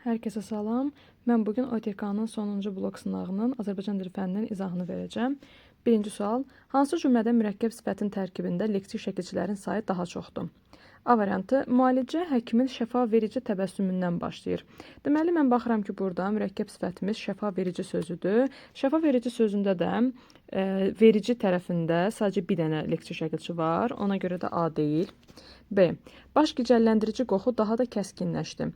Hər kəsə salam. Mən bu gün OTK-nın sonuncu blok sınağının Azərbaycan dili fənninin izahını verəcəm. Birinci sual: Hansı cümlədə mürəkkəb sifətin tərkibində leksik şəkilçilərin sayı daha çoxdur? A variantı: Müalicə həkimin şəfa verici təbəssümündən başlayır. Deməli, mən baxıram ki, burada mürəkkəb sifətimiz şəfa verici sözüdür. Şəfa verici sözündə də verici tərəfində sadəcə bir dənə leksik şəkilçi var. Ona görə də A deyil. B. Baş gicəlləndirici qoxu daha da kəskinləşdi.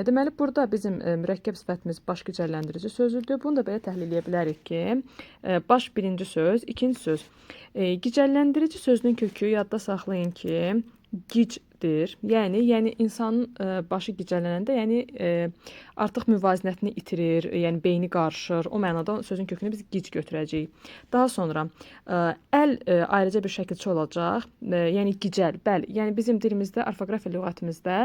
Deməli, burada bizim mürəkkəb sifətimiz baş gicəlləndirici sözüdür. Bunu da belə təhlil edə bilərik ki, baş birinci söz, ikinci söz. Gicəlləndirici sözünün kökü, yadda saxlayın ki, gicdir. Yəni insanın başı gicəllənəndə, yəni artıq müvazinətini itirir, yəni beyni qarışır. O mənada sözün kökünü biz gic götürəcəyik. Daha sonra əl ayrıca bir şəkilçi olacaq. Yəni gicəl. Bəli, yəni bizim dilimizdə, orfoqrafiya lüğətimizdə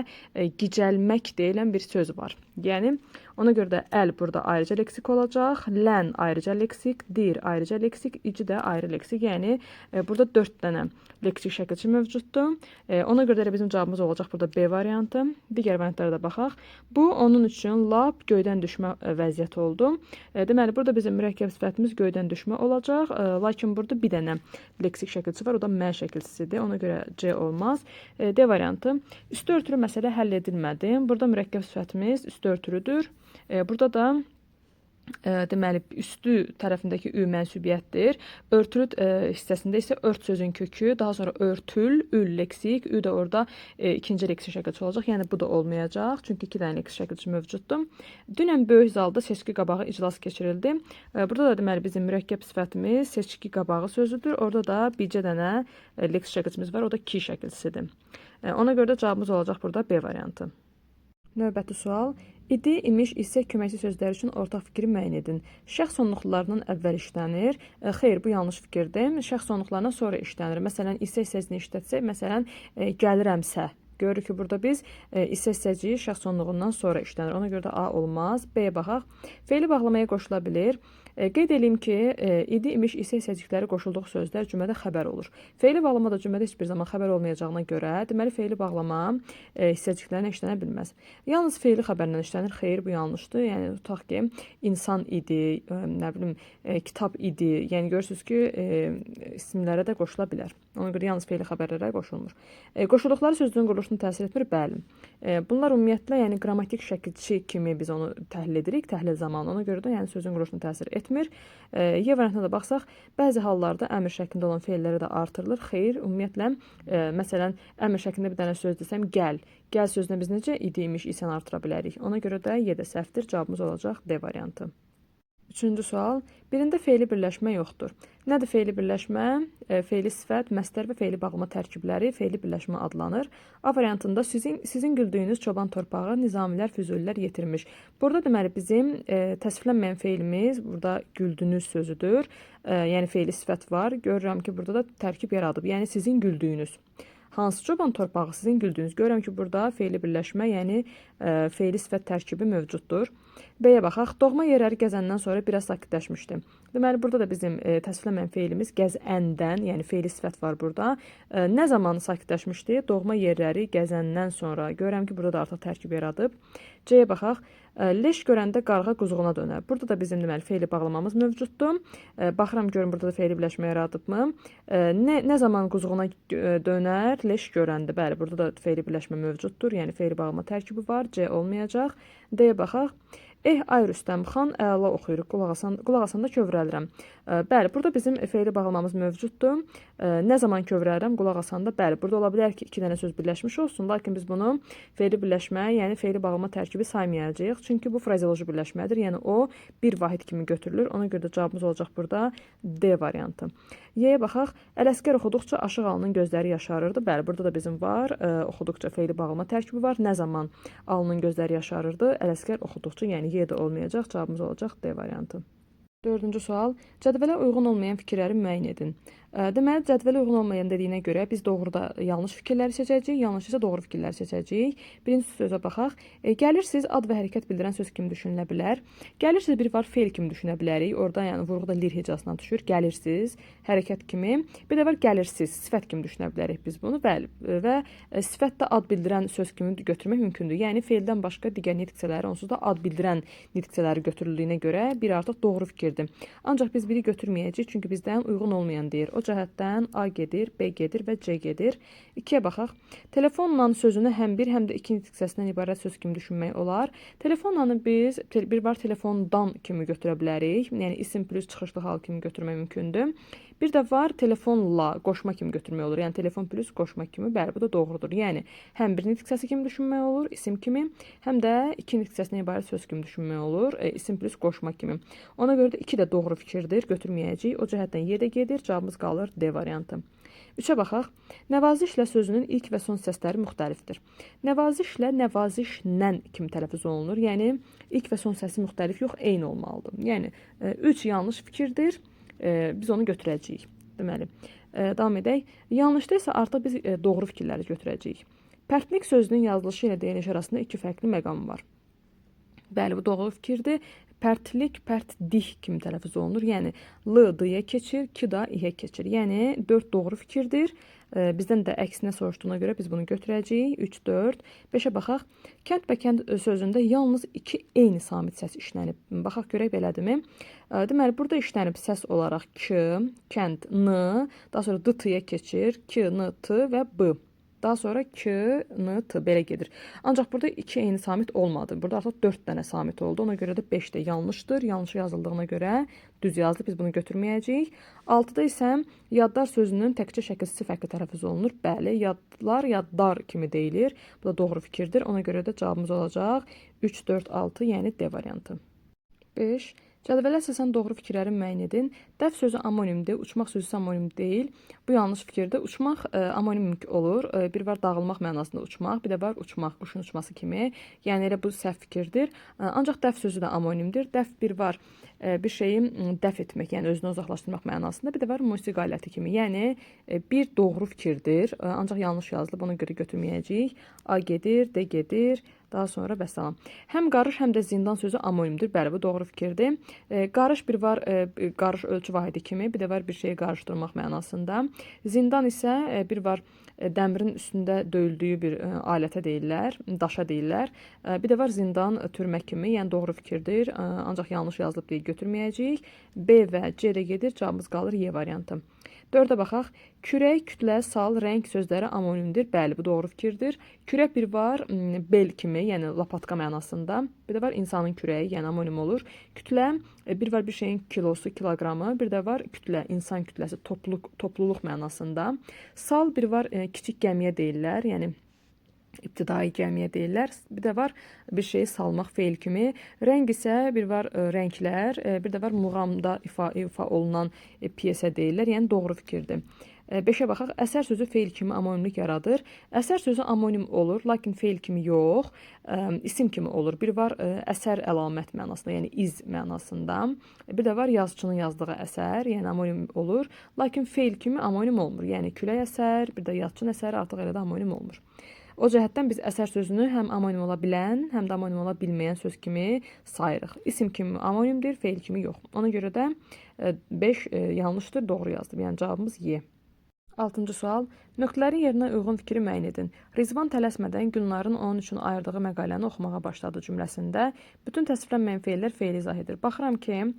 gicəlmək deyilən bir söz var. Yəni ona görə də əl burada ayrıca leksik olacaq, lən ayrıca leksik, dir ayrıca leksik, ici də ayrı leksik. Yəni burada 4 dənə leksik şəkilçi mövcuddur. Ona görə də bizim cavabımız olacaq burada B variantı. Digər variantlara da baxaq. Bu onun üçün lap göydən düşmə vəziyyəti oldu. Deməli, burada bizim mürəkkəb sifətimiz göydən düşmə olacaq. Lakin burada bir dənə leksik şəkilçi var, o da mə şəkilçisidir. Ona görə C olmaz. D variantı. Üstü örtülü məsələ həll edilmədi. Burada mürəkkəb sifətimiz üstü örtülüdür. Burada da deməli, üstü tərəfindəki ü mənsubiyyətdir. Örtülü hissəsində isə ört sözün kökü, daha sonra örtül, ül leksik, ü də orada ikinci leksik şəkilçi olacaq. Yəni bu da olmayacaq. Çünki iki dənə leksik şəkilçi mövcuddur. Dünən böyük zalda seçki qabağı iclas keçirildi. Burada da deməli bizim mürəkkəb sifətimiz seçki qabağı sözüdür. Orada da bircə dənə leksik şəkilçimiz var, o da ki şəkilçisidir. Ona görə də cavabımız olacaq burada B variantı. Növbəti sual. İdi, imiş, isə köməkçi sözləri üçün ortaq fikri müəyyən edin. Şəxs onluqlarından əvvəl işlənir. Xeyr, bu yanlış fikirdir. Şəxs onluqlarından sonra işlənir. Məsələn, isə hissəsini işlətsək, məsələn, gəlirəmsə. Görürük ki, burada biz isə hissəciyi şəxs onluğundan sonra işlənir. Ona görə də A olmaz. B-yə baxaq. Feili bağlamaya qoşula bilir. Qeyd eləyim ki, idi, imiş, isə hissəcikləri qoşulduğu sözlər cümlədə xəbər olur. Feili bağlama da cümlədə heç bir zaman xəbər olmayacağına görə, deməli, feili bağlama hissəciklərinə işlənə bilməz. Yalnız feili xəbərlə işlənir. Xeyr, bu yanlışdır. Yəni tutaq ki, insan idi, nə bilim, kitab idi. Yəni görürsüz ki, isimlərə də qoşula bilər. Ona görə yalnız feili xəbərlərə qoşulmur. Qoşulduqları sözlüyün quruluşuna təsir etmir? Bəli. Bunlar ümumiyyətlə, yəni qrammatik şəkilçi kimi biz onu təhlil edirik, təhlil zamanı. Ona görə də yəni sözün quruluşuna təsir etmir. Y variantına da baxsaq, bəzi hallarda əmr şəklində olan feillərə də artırılır. Xeyr, ümumiyyətlə, məsələn, əmr şəklində bir dənə söz desəm, gəl. Gəl sözünə biz necə idi, imiş, isən artıra bilərik? Ona görə də Y də səhvdir. Cavabımız olacaq D variantı. Üçüncü sual. Birində feili birləşmə yoxdur. Nədir feili birləşmə? Feili sifət, məstər və feili bağlama tərkibləri feili birləşmə adlanır. A variantında sizin güldüyünüz çoban torpağı Nizamilər, Füzulilər yetirmiş. Burada deməli bizim təsviflənməyən feilimiz burada güldünüz sözüdür. Yəni feili sifət var. Görürəm ki, burada da tərkib yaradıb. Yəni sizin güldüyünüz. Hansı çoban torpağı sizin güldüyünüz? Görürəm ki, burada feili birləşmə, yəni feili sifət tərkibi mövcuddur. B-yə baxaq. Doğma yerləri gəzəndən sonra biraz sakitləşmişdi. Deməli, burada da bizim təsviflənməyən feilimiz gəzəndən, yəni feili sifət var burada. Nə zaman sakitləşmişdi? Doğma yerləri gəzəndən sonra. Görürəm ki, burada da artıq tərkib yaradıb. C-yə baxaq. Leş görəndə qarğa quzuğuna dönər. Burada da bizim deməli feili bağlamamız mövcuddur. Baxıram görüm burada da feili birləşmə yaradıbmı? Nə zaman quzuğuna dönər? Leş görəndə. Bəli, burada da feili birləşmə mövcuddur. Yəni feili bağlama tərkibi var. C olmayacaq. D-yə baxaq. Ay Rüstəm xan, əla oxuyuruq. Qulaq asanda kövrəlirəm. Bəli, burada bizim feili bağlamamız mövcuddur. Nə zaman kövrəlirəm? Qulaq asanda. Bəli, burada ola bilər ki, iki dənə söz birləşmiş olsun. Lakin biz bunu feili birləşmə, yəni feili bağlama tərkibi saymayacağıq. Çünki bu frazeoloji birləşmədir. Yəni o bir vahid kimi götürülür. Ona görə də cavabımız olacaq burada D variantı. Y-yə baxaq. Ələsgər oxuduqca Aşıq Alının gözləri yaşarırdı. Bəli, burada da bizim var. Oxuduqca feili bağlama tərkibi var. Nə zaman Alının gözləri yaşarırdı? Ələsgər oxuduqca, yəni Y də olmayacaq. Cavabımız olacaq D variantı. Dördüncü sual. Cədvələ uyğun olmayan fikirləri müəyyən edin. Deməli, cədvələ uyğun olmayan dediyinə görə biz doğruda yanlış fikirləri seçəcəyik, yanlış isə doğru fikirləri seçəcəyik. Birinci sözə baxaq. Gəlirsiz ad və hərəkət bildirən söz kimi düşünülə bilər. Gəlirsiz bir var feil kimi düşünə bilərik. Orada yəni vurğu da lir hecasına düşür. Gəlirsiz hərəkət kimi. Bir də var gəlirsiz sifət kimi düşünə bilərik biz bunu. Bəli, və sifət də ad bildirən söz kimi götürmək mümkündür. Yəni feildən başqa digər nitq hissələri onsuz da ad bildirən nitq hissələri götürüldüyünə görə bir artıq doğru fikirdir. Ancaq biz biri götürməyəcəyik, çünki bizdən uyğun olmayan deyir. O cəhətdən A gedir, B gedir və C gedir. 2-yə baxaq. Telefonla sözünü həm bir, həm də iki nitq hissəsindən ibarət söz kimi düşünmək olar. Telefonla biz bir var telefondan kimi götürə bilərik. Yəni isim plus çıxışlı hal kimi götürmək mümkündür. Bir də var telefonla qoşma kimi götürmək olur. Yəni telefon plus qoşma kimi. Bəli, bu da doğrudur. Yəni həm bir nitq hissəsi kimi düşünmək olur, isim kimi, həm də iki nitq hissəsindən ibarət söz kimi düşünmək olur, isim plus qoşma kimi. Ona görə də 2 də doğru fikirdir, götürməyəcəyik. O cəhətdən Y də gedir, cavabımız qalır D variantı. 3-ə baxaq. Nəvazişlə sözünün ilk və son səsləri müxtəlifdir. Nəvazişlə nəvazişlə kimi tələffüz olunur. Yəni ilk və son səsi müxtəlif yox, eyni olmalıdır. Yəni 3 yanlış fikirdir. Biz onu götürəcəyik. Deməli, davam edək. Yanlışda isə artıq biz doğru fikirləri götürəcəyik. Pərtlik sözünün yazılışı ilə deyilişi arasında iki fərqli məqam var. Bəli, bu doğru fikirdir. Pərtlik, pərtdik kimi tələffüz olunur. Yəni L D-yə keçir, K da İ-yə keçir. Yəni 4 doğru fikirdir. Bizdən də əksinə soruşduğuna görə biz bunu götürəcəyik. 3, 4, 5-ə baxaq. Kənd və kənd sözündə yalnız iki eyni samit səs işlənib. Baxaq görək belədirmi? Deməli, burada işlənib səs olaraq K, kənd, N, daha sonra D, T-yə keçir. K, N, T və B. Daha sonra K, N, T belə gedir. Ancaq burada iki eyni samit olmadı. Burada artıq 4 dənə samit oldu. Ona görə də 5 də yanlışdır. Yanlış yazıldığına görə düz yazılıb. Biz bunu götürməyəcəyik. 6-da isə yaddar sözünün təkcə şəkilsiz fərqli tələffüz olunur. Bəli, yadlar, yaddar kimi deyilir. Bu da doğru fikirdir. Ona görə də cavabımız olacaq 3, 4, 6, yəni D variantı. 5. Cədvələ əsasən doğru fikirləri müəyyən edin. Dəf sözü amonimdir, uçmaq sözü isə amonim deyil. Bu yanlış fikirdir. Uçmaq amonim olur. Bir var dağılmaq mənasında uçmaq, bir də var uçmaq, quşun uçması kimi. Yəni elə bu səhv fikirdir. Ancaq dəf sözü də amonimdir. Dəf bir var bir şeyi dəf etmək, yəni özünü uzaqlaşdırmaq mənasında. Bir də var musiqi aləti kimi. Yəni bir doğru fikirdir. Ancaq yanlış yazılıb, ona görə götürməyəcəyik. A gedir, D gedir. Daha sonra vəssalam. Həm qarış, həm də zindan sözü amonimdir. Bəli, bu doğru fikirdir. Qarış bir var qarış ölçü vahidi kimi, bir də var bir şeyi qarışdırmaq mənasında. Zindan isə bir var dəmirin üstündə döyüldüyü bir alətə deyirlər, daşa deyirlər. Bir də var zindan türmə kimi, yəni doğru fikirdir. Ancaq yanlış yazılıb deyə götürməyəcəyik. B və C də gedir, cavabımız qalır Y variantı. 4-ə baxaq. Kürək, kütlə, sal, rəng sözləri amonimdir. Bəli, bu doğru fikirdir. Kürək bir var bel kimi, yəni lapatka mənasında. Bir də var insanın kürəyi, yəni amonim olur. Kütlə bir var bir şeyin kilosu, kiloqramı, bir də var kütlə, insan kütləsi, topluluq mənasında. Sal bir var kiçik gəmiyə deyirlər, yəni ibtidai gəmiyə deyirlər. Bir də var bir şeyi salmaq feil kimi. Rəng isə bir var rənglər, bir də var muğamda ifa olunan pyesə deyirlər. Yəni doğru fikirdir. 5-ə baxaq. Əsər sözü feil kimi amonimlik yaradır. Əsər sözü amonim olur, lakin feil kimi yox, isim kimi olur. Bir var əsər əlamət mənasında, yəni iz mənasında. Bir də var yazıçının yazdığı əsər, yəni amonim olur, lakin feil kimi amonim olmur. Yəni külək əsər, bir də yazıçının əsəri artıq elə də amonim olmur. O cəhətdən biz əsər sözünü həm amonim ola bilən, həm də amonim ola bilməyən söz kimi sayırıq. İsim kimi amonimdir, feil kimi yox. Ona görə də 5 yanlışdır, doğru yazdım. Yəni cavabımız Y. 6-cı sual. Nöqtələrin yerinə uyğun fikri müəyyən edin. Rizvan tələsmədən Gülnarın onun üçün ayırdığı məqaləni oxumağa başladı cümləsində bütün təsvirlənməyən feillər feili izah edir. Baxıram ki,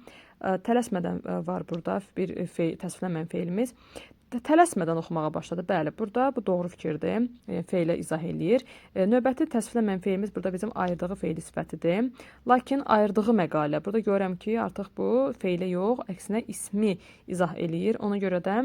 tələsmədən var burada bir təsvirlənməyən feilimiz. Tələsmədən oxumağa başladı. Bəli, burada bu doğru fikirdir. Feilə izah eləyir. Növbəti təsvirlənməyən feilimiz burada bizim ayırdığı feili sifətidir. Lakin ayırdığı məqalə. Burada görürəm ki, artıq bu feilə yox, əksinə ismi izah eləyir. Ona görə də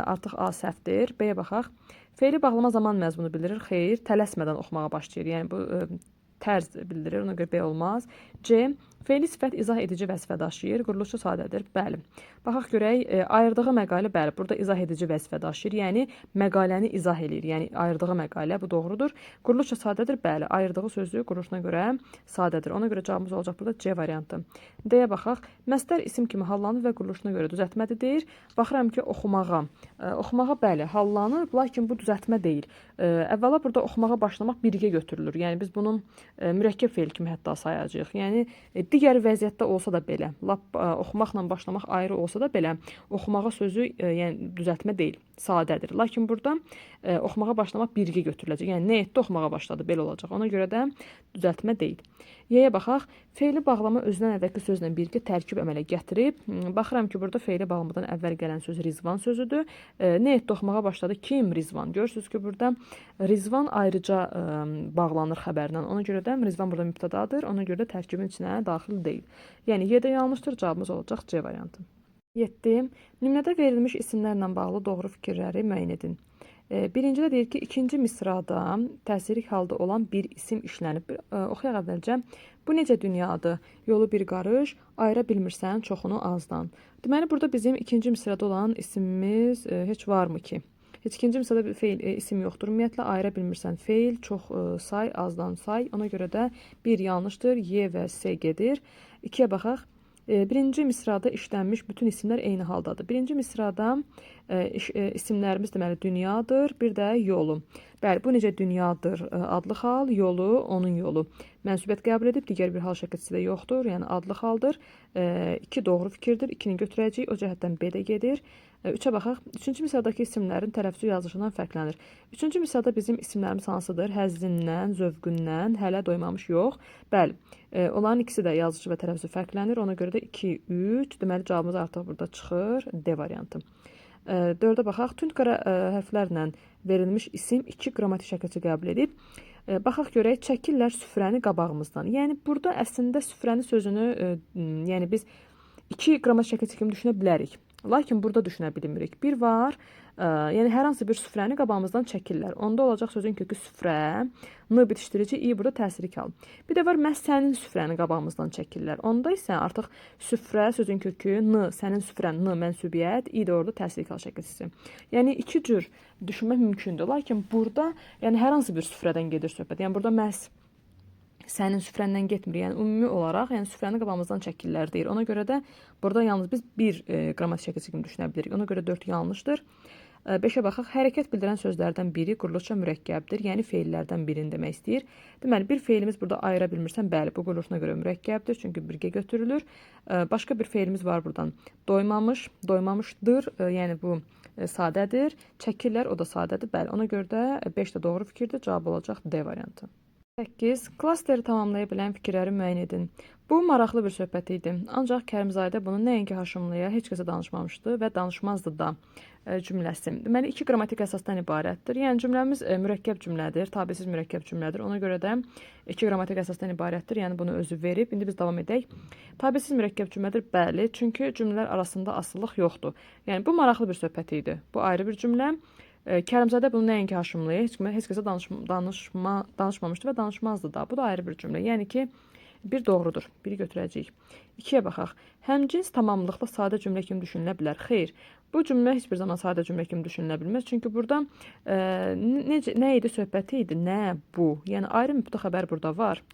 artıq A səhvdir. B-yə baxaq. Feili bağlama zaman məzmunu bildirir. Xeyr, tələsmədən oxumağa başlayır. Yəni bu tərz bildirir. Ona görə B olmaz. C. Fe'li sifət izah edici vəzifə daşıyır. Quruluşu sadədir. Bəli. Baxaq görək, ayırdığı məqalə, bəli, burada izah edici vəzifə daşıyır. Yəni məqaləni izah eləyir. Yəni ayırdığı məqalə, bu doğrudur. Quruluşu sadədir. Bəli, ayırdığı sözü quruluşuna görə sadədir. Ona görə cavabımız olacaq burada C variantı. D-yə baxaq. Məstər isim kimi hallanır və quruluşuna görə düzəltmədir deyir. Baxıram ki, oxumağa. Oxumağa bəli, hallanır, lakin bu düzəltmə deyil. Əvvəla burada oxumağa başlamaq birgə götürülür. Yəni biz bunu mürəkkəb fe'l kimi hətta sayacağıq. Yəni digər vəziyyətdə olsa da belə, lap oxumaqla başlamaq ayrı olsa da belə, oxumağa sözü yəni düzəltmə deyil, sadədir. Lakin burada oxumağa başlamaq birgə götürüləcək. Yəni nə etdi, oxumağa başladı, belə olacaq. Ona görə də düzəltmə deyil. Y-yə baxaq. Fe'li bağlama özündən əvvəlki sözlə birgə tərkib əmələ gətirib. Baxıram ki, burada fe'li bağlamadan əvvəl gələn söz Rizvan sözüdür. Nə etdi, oxumağa başladı? Kim? Rizvan. Görürsünüz ki, burada Rizvan ayrıca bağlanır xəbərlə. Ona görə də Rizvan burada mübtədadır. Ona görə də tərkibin içinə daxil deyil. Yəni Y də yanlışdır. Cavabımız olacaq C variantı. 7. Nümunədə verilmiş isimlərlə bağlı doğru fikirləri müəyyən edin. Birincidə deyir ki, ikinci misrada təsirlik halda olan bir isim işlənib. Oxuyaq əvvəlcə. Bu necə dünyadır? Yolu bir qarış, ayıra bilmirsən çoxunu azdan. Deməli, burada bizim ikinci misrada olan isimimiz heç varmı ki? Heç ikinci misrada bir feil, isim yoxdur. Ümumiyyətlə, ayıra bilmirsən feil, çox say, azdan say. Ona görə də bir yanlışdır. Y və S gedir. 2-yə baxaq. Birinci misrada işlənmiş bütün isimlər eyni haldadır. Birinci misrada isimlərimiz deməli dünyadır, bir də yolu. Bəli, bu necə dünyadır adlı hal, yolu, onun yolu. Mənsubiyyət qəbul edib, digər bir hal şəkilçisi də yoxdur, yəni adlı haldır. 2 doğru fikirdir, 2-ni götürəcəyik, o cəhətdən B də gedir. 3-ə baxaq. Üçüncü misradakı isimlərin tələffüzü yazılışından fərqlənir. Üçüncü misrada bizim isimlərimiz hansıdır? Həzzindən, zövqündən, hələ doymamış yox. Bəli, onların ikisi də yazılışı və tələffüzü fərqlənir. Ona görə də 2, 3, deməli cavabımız artıq burada çıxır. D variantı. 4-ə baxaq. Tünd qara hərflərlə verilmiş isim 2 qrammatik şəkilçi qəbul edib. Baxaq görək, çəkirlər süfrəni qabağımızdan. Yəni burada əslində süfrəni sözünü yəni biz 2 qrammatik şəkilçi kimi düşünə bilərik. Lakin burada düşünə bilmirik. Bir var, yəni hər hansı bir süfrəni qabağımızdan çəkirlər. Onda olacaq sözün kökü süfrə, n bitişdirici, i burada təsirlik hal. Bir də var, məhz sənin süfrəni qabağımızdan çəkirlər. Onda isə artıq süfrə sözün kökü n, sənin süfrən, n mənsubiyyət, i də orada təsirlik hal şəkilçisi. Yəni iki cür düşünmək mümkündür. Lakin burada yəni hər hansı bir süfrədən gedir söhbət. Yəni burada məhz sənin süfrəndən getmir. Yəni ümumi olaraq, yəni süfrəni qabağımızdan çəkirlər deyir. Ona görə də burada yalnız biz bir qrammatik şəkilçi kimi düşünə bilirik. Ona görə 4 yanlışdır. 5-ə baxaq. Hərəkət bildirən sözlərdən biri quruluşca mürəkkəbdir. Yəni feillərdən birini demək istəyir. Deməli, bir feilimiz burada ayıra bilmirsən. Bəli, bu quruluşuna görə mürəkkəbdir. Çünki birgə götürülür. Başqa bir feilimiz var buradan. Doymamış, doymamışdır. Yəni bu sadədir. Çəkirlər, o da sadədir. Bəli, ona görə də 5 də doğru fikirdir. Cavab olacaq D variantı. 8. Klasteri tamamlaya bilən fikirləri müəyyən edin. Bu maraqlı bir söhbət idi. Ancaq Kərimzadə bunu nəinki Haşimliyə, heç kəsə danışmamışdı və danışmazdı da cümləsi. Deməli, 2 qrammatik əsasdan ibarətdir. Yəni cümləmiz mürəkkəb cümlədir, tabesiz mürəkkəb cümlədir. Ona görə də 2 qrammatik əsasdan ibarətdir. Yəni bunu özü verib. İndi biz davam edək. Tabesiz mürəkkəb cümlədir. Bəli, çünki cümlələr arasında asılılıq yoxdur. Yəni bu maraqlı bir söhbət idi. Bu ayrı bir cümlə. Kərimzadə bunu nəinki Haşimliyə, heç kəsə danışmamışdı və danışmazdı da. Bu da ayrı bir cümlə. Yəni ki, bir doğrudur. Biri götürəcəyik. 2-yə baxaq. Həmcins tamamlıqla sadə cümlə kimi düşünülə bilər. Xeyr, bu cümlə heç bir zaman sadə cümlə kimi düşünülə bilməz. Çünki burada nə idi söhbəti idi, nə bu. Yəni ayrı mübtəda xəbər burada var.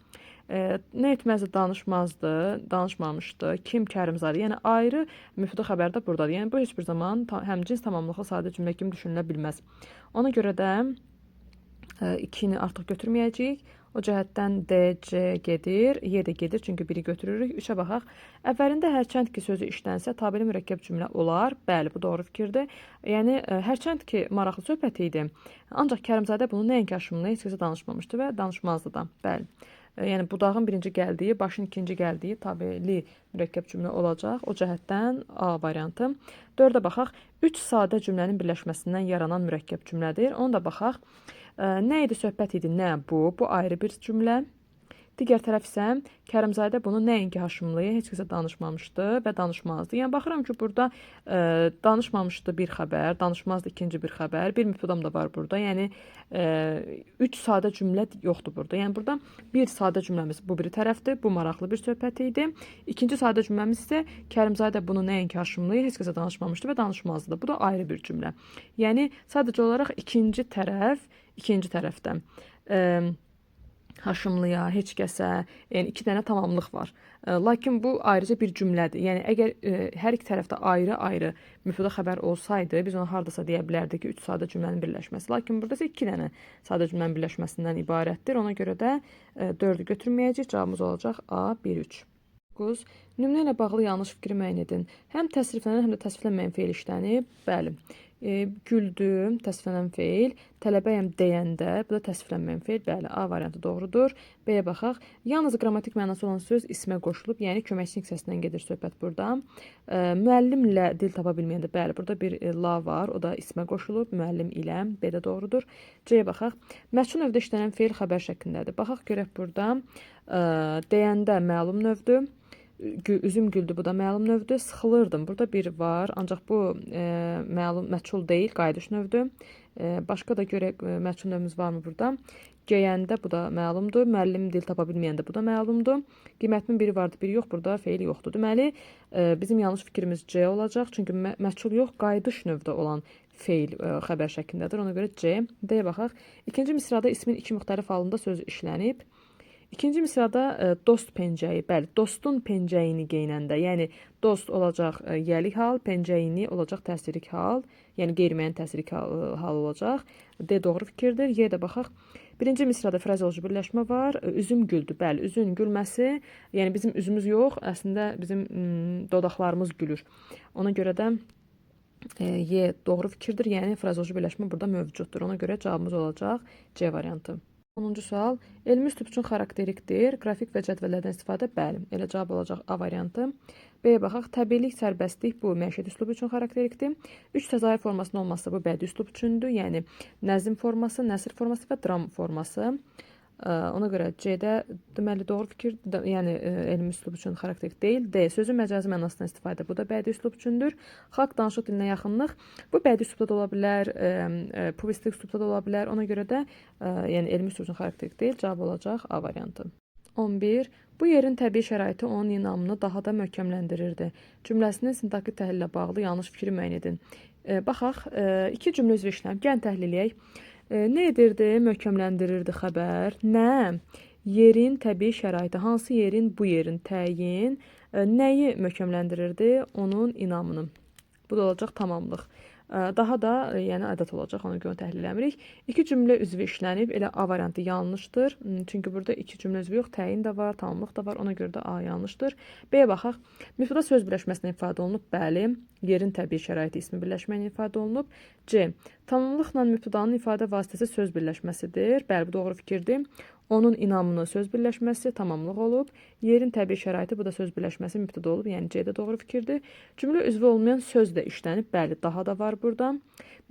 Nə etməzdi, danışmazdı, danışmamışdı, kim Kərimzadə. Yəni ayrı mübtəda xəbər də buradadır. Yəni bu heç bir zaman həmcins tamamlıqla sadə cümlə kimi düşünülə bilməz. Ona görə də 2-ni artıq götürməyəcəyik. O cəhətdən D, C gedir, Y də gedir, çünki biri götürürük. 3-ə baxaq. Əvvəlində hərçənd ki sözü işlənsə, tabeli mürəkkəb cümlə olar. Bəli, bu doğru fikirdir. Yəni hərçənd ki maraqlı söhbət idi. Ancaq Kərimzadə bunu nəinki Haşimliyə, heç kəsə danışmamışdı və danışmazdı da. Bəli. Yəni budağın birinci gəldiyi, başın ikinci gəldiyi tabeli mürəkkəb cümlə olacaq. O cəhətdən A variantı. 4-ə baxaq. 3 sadə cümlənin birləşməsindən yaranan mürəkkəb cümlədir. Onu da baxaq. Nə idi söhbət idi, nə bu? Bu ayrı bir cümlə. Digər tərəf isə Kərimzadə bunu nəinki Haşimliyə heç kəsə danışmamışdı və danışmazdı. Yəni baxıram ki, burada danışmamışdı bir xəbər, danışmazdı ikinci bir xəbər, bir mübtədam da var burada. Yəni üç sadə cümlə yoxdur burada. Yəni burada bir sadə cümləmiz bu biri tərəfdir. Bu maraqlı bir söhbət idi. İkinci sadə cümləmiz isə Kərimzadə bunu nəinki Haşimliyə heç kəsə danışmamışdı və danışmazdı da. Bu da ayrı bir cümlə. Yəni sadəcə olaraq ikinci tərəf, ikinci tərəfdə Haşimliya, heç kəsə, yəni iki dənə tamamlıq var. Lakin bu ayrıca bir cümlədir. Yəni əgər hər iki tərəfdə ayrı-ayrı mübtəda xəbər olsaydı, biz ona hardasa deyə bilərdik ki, üç sadə cümlənin birləşməsi. Lakin burada isə iki dənə sadə cümlənin birləşməsindən ibarətdir. Ona görə də 4-ü götürməyəcəyik. Cavabımız olacaq A, 1, 3. 9. Nümunə ilə bağlı yanlış fikri müəyyən edin. Həm təsriflənən, həm də təsriflənməyən feil işlənib. Bəli. Güldüm, təsriflənən feil. Tələbəyəm deyəndə, bu da təsriflənməyən feil. Bəli, A variantı doğrudur. B-yə baxaq. Yalnız qrammatik mənası olan söz ismə qoşulub, yəni köməkçilik hissəsindən gedir söhbət burada. Müəllimlə dil tapa bilməyəndə, bəli, burada bir la var, o da ismə qoşulub, müəllim ilə, B də doğrudur. C-yə baxaq. Məchul növdə işlənən feil xəbər şəklindədir. Baxaq görək burada. Deyəndə məlum növdür. Üzüm güldü, bu da məlum növdür. Sıxılırdım. Burada bir var, ancaq bu məlum məchul deyil, qayıdış növdür. Başqa da görək məchul növümüz varmı burada? Geyəndə bu da məlumdur. Müəllim dil tapa bilməyəndə bu da məlumdur. Qiymətimin biri vardı, biri yox. Burada feil yoxdur. Deməli, bizim yanlış fikrimiz C olacaq. Çünki məchul yox, qayıdış növdə olan feil xəbər şəklindədir. Ona görə C. D-yə baxaq. İkinci misrada ismin iki müxtəlif halında söz işlənib. İkinci misrada dost pencəyi, bəli, dostun pencəyini geyinəndə, yəni dost olacaq yəlik hal, pencəyini olacaq təsirlik hal, yəni qeyri-müəyyən təsirlik hal olacaq. D doğru fikirdir. Y də baxaq. Birinci misrada frazeoloji birləşmə var. Üzüm güldü. Bəli, üzün gülməsi, yəni bizim üzümüz yox, əslində bizim dodaqlarımız gülür. Ona görə də Y doğru fikirdir. Yəni frazeoloji birləşmə burada mövcuddur. Ona görə cavabımız olacaq C variantı. 10-cu sual. Elmi üslub üçün xarakterikdir. Qrafik və cədvəllərdən istifadə? Bəli. Elə cavab olacaq A variantı. B-yə baxaq. Təbiilik, sərbəstlik bu məişət üslubu üçün xarakterikdir. 3 təzahür formasının olması bu bədii üslub üçündür. Yəni nəzm forması, nəsr forması və dram forması. Ona görə C-də deməli doğru fikir, yəni elmi üslub üçün xarakterik deyil. D sözün məcazi mənasından istifadə, bu da bədii üslub üçündür. Xalq danışıq dilinə yaxınlıq, bu bədii üslubda da ola bilər, publisistik üslubda da ola bilər. Ona görə də yəni elmi üslub üçün xarakterik deyil. Cavab olacaq A variantı. 11. Bu yerin təbii şəraiti onun inamını daha da möhkəmləndirirdi. Cümləsinin sintaktik təhlillə bağlı yanlış fikri müəyyən edin. Baxaq, iki cümlə üzvü işlənib. Gəlin təhlil eləyək. Nə edirdi? Möhkəmləndirirdi xəbər. Nə? Yerin təbii şəraiti. Hansı yerin? Bu yerin təyin. Nəyi möhkəmləndirirdi? Onun inamını. Bu da olacaq tamamlıq. Daha da yəni ədəd olacaq, ona görə təhlil eləmirik. İki cümlə üzvü işlənib, elə A variantı yanlışdır. Çünki burada iki cümlə üzvü yox, təyin də var, tamamlıq da var, ona görə də A yanlışdır. B-yə baxaq. Mübtəda söz birləşməsinə ifadə olunub, bəli. Yerin təbii şəraiti ismi birləşmə ilə ifadə olunub. C. Tamamlıqla mübtədanın ifadə vasitəsi söz birləşməsidir. Bəli, bu doğru fikirdir. Onun inamını söz birləşməsi tamamlıq olub. Yerin təbii şəraiti, bu da söz birləşməsi mübtəda olub. Yəni C də doğru fikirdir. Cümlə üzvü olmayan söz də işlənib. Bəli, daha da var burada.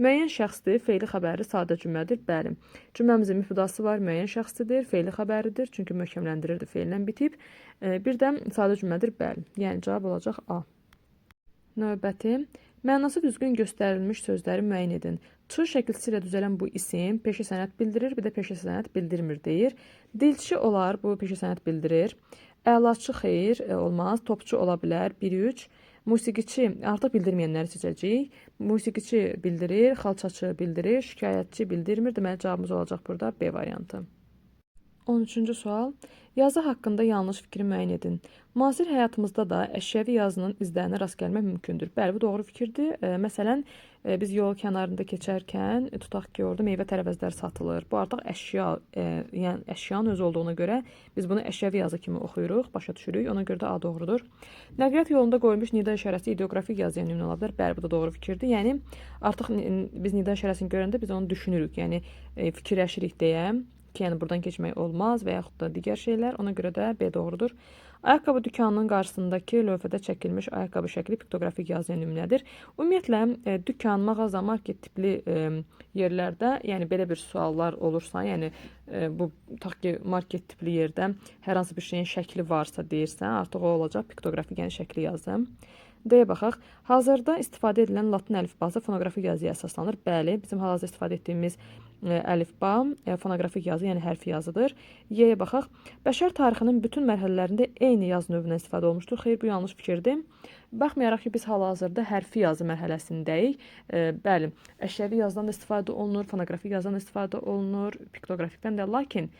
Müəyyən şəxsdir, feili xəbəri sadə cümlədir. Bəli. Cümləmizin mübtədası var, müəyyən şəxsdir, feili xəbəridir. Çünki möhkəmləndirirdi, feillə bitib. Bir də sadə cümlədir. Bəli. Yəni cavab olacaq A. Növbəti. Mənası düzgün göstərilmiş sözləri müəyyən edin. Ç şəkilçisi ilə düzələn bu isim peşə sənət bildirir, bir də peşə sənət bildirmir deyir. Dilçi olar, bu peşə sənət bildirir. Əlaçı xeyir, olmaz, topçu ola bilər, 1-3. Musiqiçi, artıq bildirməyənləri seçəcəyik. Musiqiçi bildirir, xalçaçı bildirir, şikayətçi bildirmir. Deməli, cavabımız olacaq burada B variantı. 13-cü sual. Yazı haqqında yanlış fikri müəyyən edin. Müasir həyatımızda da əşyəvi yazının izlərinə rast gəlmək mümkündür. Bəli, bu doğru fikirdir. Məsələn, biz yol kənarında keçərkən, tutaq ki, orada meyvə tərəvəzlər satılır. Bu artıq əşya, yəni əşyanın özü olduğuna görə biz bunu əşyəvi yazı kimi oxuyuruq, başa düşürük. Ona görə də A doğrudur. Nəqliyyat yolunda qoyulmuş nida işarəsi ideoqrafik yazıya nümunə ola bilər. Bəli, bu da doğru fikirdir. Yəni artıq biz nida işarəsini görəndə biz onu düşünürük. Yəni fikirləşirik deyə ki, yəni buradan keçmək olmaz və yaxud da digər şeylər. Ona görə də B doğrudur. Ayaqqabı dükanının qarşısındakı lövhədə çəkilmiş ayaqqabı şəkli piktoqrafik yazıya nümunədir. Ümumiyyətlə, dükan, mağaza, market tipli yerlərdə, yəni belə bir suallar olursa, yəni bu tutaq ki, market tipli yerdə hər hansı bir şeyin şəkli varsa deyirsən, artıq o olacaq piktoqrafik, yəni şəkli yazı. D-yə baxaq. Hazırda istifadə edilən latın əlifbası fonoqrafik yazıya əsaslanır. Bəli, bizim hal-hazırda istifadə etdiyimiz əlifba fonoqrafik yazı, yəni hərfi yazıdır. Y-yə baxaq. Bəşər tarixinin bütün mərhələlərində eyni yazı növündən istifadə olmuşdur. Xeyr, bu yanlış fikirdir. Baxmayaraq ki, biz hal-hazırda hərfi yazı mərhələsindəyik. Bəli, əşyəvi yazıdan da istifadə olunur, fonoqrafik yazıdan da istifadə olunur, piktoqrafikdən də. Lakin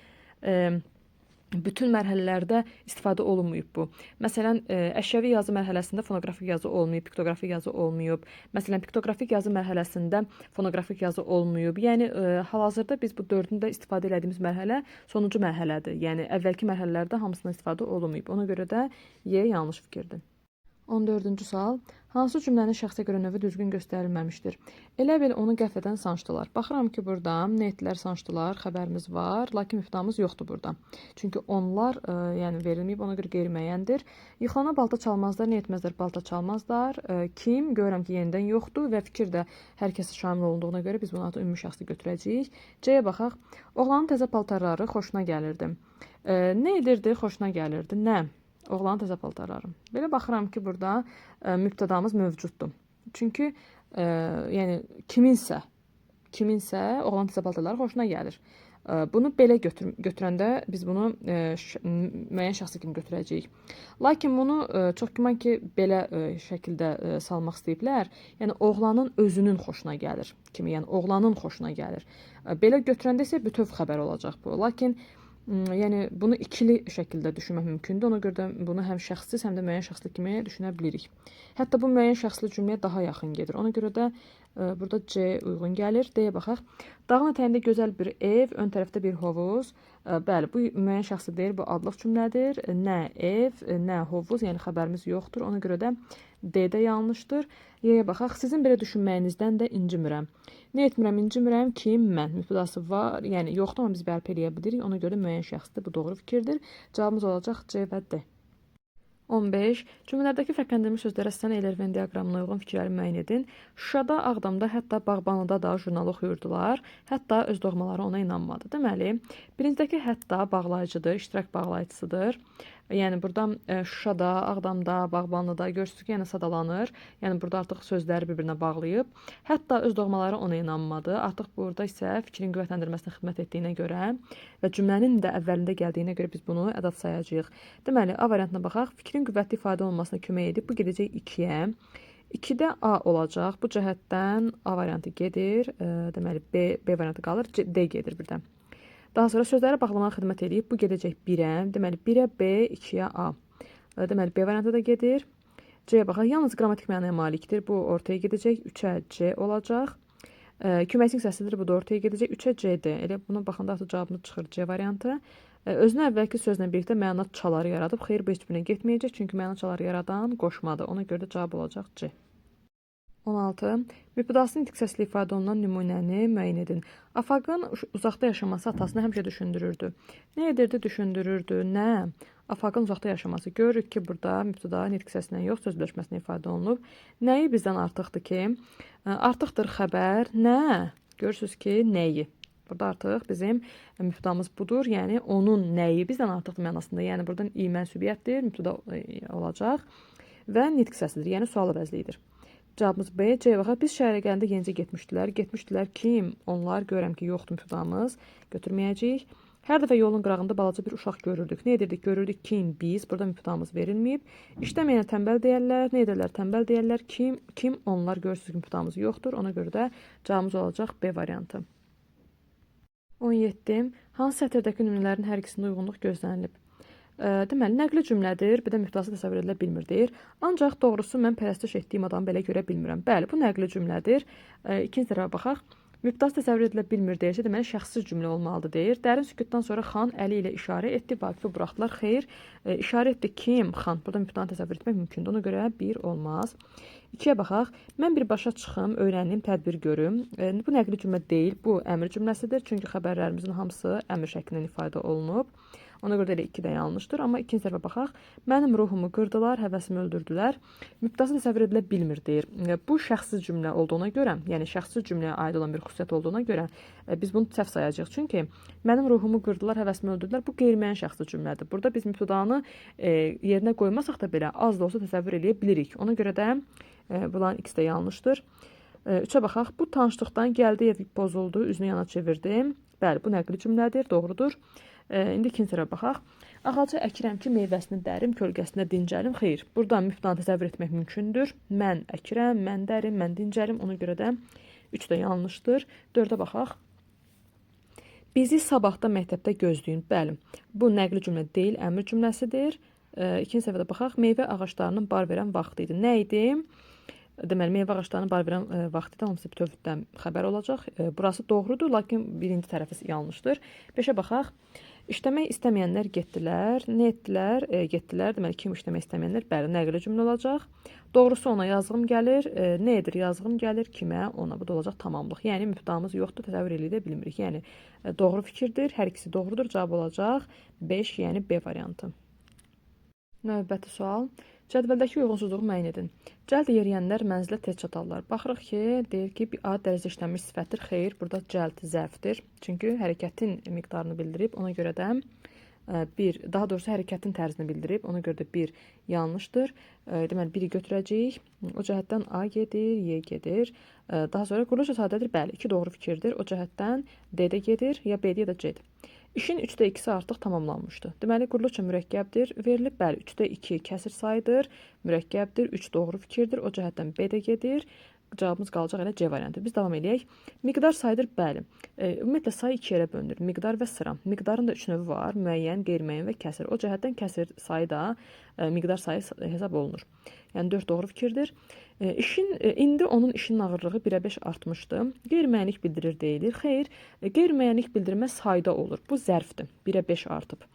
bütün mərhələlərdə istifadə olunmayıb bu. Məsələn, əşyəvi yazı mərhələsində fonoqrafik yazı olmayıb, piktoqrafik yazı olmayıb. Məsələn, piktoqrafik yazı mərhələsində fonoqrafik yazı olmayıb. Yəni hal-hazırda biz bu dördünü də istifadə elədiyimiz mərhələ sonuncu mərhələdir. Yəni əvvəlki mərhələlərdə hamısından istifadə olunmayıb. Ona görə də Y yanlış fikirdir. 14-cü sual. Hansı cümlənin şəxsə görə növü düzgün göstərilməmişdir? Elə bil onu qəflətən sancdılar. Baxıram ki, burada nə etdilər, sancdılar, xəbərimiz var, lakin mübtədamız yoxdur burada. Çünki onlar yəni verilməyib, ona görə qeyri-müəyyəndir. Yıxılana balta çalmazlar, nə etməzlər, balta çalmazlar. Kim? Görürəm ki, yenidən yoxdur və fikir də hər kəsə şamil olunduğuna görə biz bunu artıq ümumi şəxsi götürəcəyik. C-yə baxaq. Oğlanın təzə paltarları xoşuna gəlirdi. Nə edirdi? Xoşuna gəlirdi. Nə? Oğlanın təzə paltarları. Belə baxıram ki, burada mübtədamız mövcuddur. Çünki yəni kiminsə oğlanın təzə paltarları xoşuna gəlir. Bunu belə götürəndə biz bunu müəyyən şəxsi kimi götürəcəyik. Lakin bunu çox güman ki, belə şəkildə salmaq istəyiblər. Yəni oğlanın özünün xoşuna gəlir kimi, yəni oğlanın xoşuna gəlir. Belə götürəndə isə bütöv xəbər olacaq bu. Lakin yəni bunu ikili şəkildə düşünmək mümkündür. Ona görə də bunu həm şəxssiz, həm də müəyyən şəxsli kimi düşünə bilirik. Hətta bu müəyyən şəxsli cümləyə daha yaxın gedir. Ona görə də burada C uyğun gəlir. D-yə baxaq. Dağın ətəyində gözəl bir ev, ön tərəfdə bir hovuz. Bəli, bu müəyyən şəxsli deyil, bu adlıq cümlədir. Nə ev, nə hovuz, yəni xəbərimiz yoxdur. Ona görə də D-də yanlışdır. Y-yə baxaq. Sizin belə düşünməyinizdən də incimirəm. Nə etmirəm, incimirəm? Kim? Mən. Mübtədası var, yəni yoxdur, amma biz bərpa eləyə bilirik. Ona görə müəyyən şəxsdir. Bu doğru fikirdir. Cavabımız olacaq C və D. 15. Cümlələrdəki fərqləndirilmiş sözlərə sən Euler-Venn diaqramına uyğun fikirləri müəyyən edin. Şuşada, Ağdamda, hətta Bağbanlıda da jurnal oxuyurdular. Hətta öz doğmaları ona inanmadı. Deməli, birincidəki hətta bağlayıcıdır, iştirak bağlayıcısıdır. Yəni burada Şuşada, Ağdamda, Bağbanlıda görürsünüz ki, yəni sadalanır. Yəni burada artıq sözləri bir-birinə bağlayıb. Hətta öz doğmaları ona inanmadı. Artıq burada isə fikrin qüvvətləndirməsinə xidmət etdiyinə görə və cümlənin də əvvəlində gəldiyinə görə biz bunu ədad sayacağıq. Deməli, A variantına baxaq. Fikrin qüvvətli ifadə olunmasına kömək edib. Bu gedəcək 2-yə. 2-də A olacaq. Bu cəhətdən A variantı gedir. Deməli, B variantı qalır. C, D gedir birdən. Daha sonra sözləri bağlamağa xidmət eləyib. Bu gedəcək 1-ə. Deməli, 1-ə B, 2-yə A. Deməli, B variantı da gedir. C-yə baxaq. Yalnız qrammatik mənaya malikdir. Bu ortaya gedəcək. 3-ə C olacaq. Köməkçilik səsidir. Bu da ortaya gedəcək. 3-ə C-D. Elə buna baxanda artıq cavabımız çıxır C variantı. Özünə əvvəlki sözlə birlikdə məna çaları yaradıb. Xeyr, bu heç birinə getməyəcək. Çünki məna çaları yaradan qoşmadır. Ona görə də cavab olacaq C. 16. Mübtədasının nitq səsli ifadə olunan nümunəni müəyyən edin. Afaqın uzaqda yaşaması atasını həmişə düşündürürdü. Nə edirdi? Düşündürürdü. Nə? Afaqın uzaqda yaşaması. Görürük ki, burada mübtəda nitq səsinə yox, söz birləşməsinə ifadə olunub. Nəyi bizdən artıqdır ki? Artıqdır xəbər. Nə? Görürsünüz ki, nəyi? Burada artıq bizim mübtədamız budur. Yəni onun nəyi bizdən artıqdır mənasında. Yəni buradan i mənsubiyyətdir, mübtəda olacaq və nitq səsidir. Yəni sual əvəzliyidir. Cavabımız B. C-yə baxaq. Biz şəhərə gələndə yenicə getmişdilər. Getmişdilər kim? Onlar görürəm ki, yoxdur mübtədamız. Götürməyəcəyik. Hər dəfə yolun qırağında balaca bir uşaq görürdük. Nə edirdik? Görürdük kim? Biz. Burada mübtədamız verilməyib. İşləməyənə tənbəl deyərlər. Nə edərlər? Tənbəl deyərlər. Kim? Kim? Onlar. Görürsünüz ki, mübtədamız yoxdur. Ona görə də cavabımız olacaq B variantı. 17. Hansı sətirdəki nümunələrin hər ikisində uyğunluq gözlənilib? Deməli, nəqli cümlədir, bir də mübtədası təsəvvür edilə bilmir deyir. Ancaq doğrusu mən pərəstiş etdiyim adamı belə görə bilmirəm. Bəli, bu nəqli cümlədir. İkinci tərəfə baxaq. Mübtəası təsəvvür edilə bilmir deyirsə, deməli şəxssiz cümlə olmalıdır deyir. Dərin sükutdan sonra xan əli ilə işarə etdi, Vaqifi buraxdılar. Xeyr, işarə etdi kim? Xan. Burada mübtəanı təsəvvür etmək mümkündür. Ona görə 1 olmaz. 2-yə baxaq. Mən birbaşa çıxım, öyrənim, tədbir görüm. Bu nəqli cümlə deyil, bu əmr cümləsidir. Çünki xəbərlərimizin hamısı əmr şəklində ifadə olunub. Ona görə də elə 2 də yanlışdır. Amma ikinci tərəfə baxaq. Mənim ruhumu qırdılar, həvəsimi öldürdülər. Mübtəası təsəvvür edilə bilmir deyir. Bu şəxssiz cümlə olduğuna görə, yəni şəxssiz cümləyə aid olan bir xüsusiyyət olduğuna görə biz bunu səhv sayacağıq. Çünki mənim ruhumu qırdılar, həvəsimi öldürdülər. Bu qeyri-müəyyən şəxssiz cümlədir. Burada biz mübtədanı yerinə qoymasaq da belə az da olsa təsəvvür eləyə bilirik. Ona görə də bunların ikisi də yanlışdır. 3-ə baxaq. Bu tanışlıqdan gəldi, ev pozuldu, üzünü yana çevirdi. Bəli, bu nəqli cümlədir, doğrudur. İndi ikinci tərəfə baxaq. Ağacı əkirəm ki, meyvəsini dərim, kölgəsində dincəlim. Xeyr, buradan mübtəanı təsəvvür etmək mümkündür. Mən əkirəm, mən dərim, mən dincəlim. Ona görə də 3 də yanlışdır. 4-ə baxaq. Bizi sabahda məktəbdə gözləyin. Bəli, bu nəqli cümlə deyil, əmr cümləsidir. İkinci səfərdə baxaq. Meyvə ağaclarının bar verən vaxtı idi. Nə idi? Deməli, meyvə ağaclarının bar verən vaxtı idi. Hamısı bütövlükdən xəbər olacaq. Burası doğrudur, lakin birinci tərəfi yanlışdır. 5-ə baxaq. İşləmək istəməyənlər getdilər. Nə etdilər? Getdilər. Deməli, kim işləmək istəməyənlər? Bəli, nəqli cümlə olacaq. Doğrusu ona yazığım gəlir. Nə edir? Yazığım gəlir. Kimə? Ona. Bu da olacaq tamamlıq. Yəni, mübtəamız yoxdur, təsəvvür eləyə də bilmirik. Yəni, doğru fikirdir. Hər ikisi doğrudur. Cavab olacaq 5, yəni B variantı. Növbəti sual. Cədvəldəki uyğunsuzluğu müəyyən edin. Cəld yeriyənlər mənzilə tez çatarlar. Baxırıq ki, deyir ki, bir A dərəcə işlənmiş sifətdir. Xeyr, burada cəld zərfdir. Çünki hərəkətin miqdarını bildirib. Ona görə də bir, daha doğrusu hərəkətin tərzini bildirib. Ona görə də 1 yanlışdır. Deməli, 1-i götürəcəyik. O cəhətdən A gedir, Y gedir. Daha sonra quruluşa sadədir. Bəli, 2 doğru fikirdir. O cəhətdən D də gedir, ya B-də ya da C-də. İşin 3-də 2-si artıq tamamlanmışdı. Deməli, quruluşça mürəkkəbdir. Verilib, bəli, 3-də 2 kəsir sayıdır, mürəkkəbdir, 3 doğru fikirdir. O cəhətdən B də gedir. Cavabımız qalacaq elə C variantı. Biz davam eləyək. Miqdar sayıdır, bəli. Ümumiyyətlə, sayı iki yerə bölünür. Miqdar və sıra. Miqdarın da 3 növü var. Müəyyən, qeyri-müəyyən və kəsir. O cəhətdən kəsir sayı da miqdar sayı hesab olunur. Yəni 4 doğru fikirdir. İndi onun işinin ağırlığı 1-ə 5 artmışdı. Qeyri-müəyyənlik bildirir deyilir. Xeyr, qeyri-müəyyənlik bildirmə sayda olur. Bu zərfdir. 1-ə 5 artıb.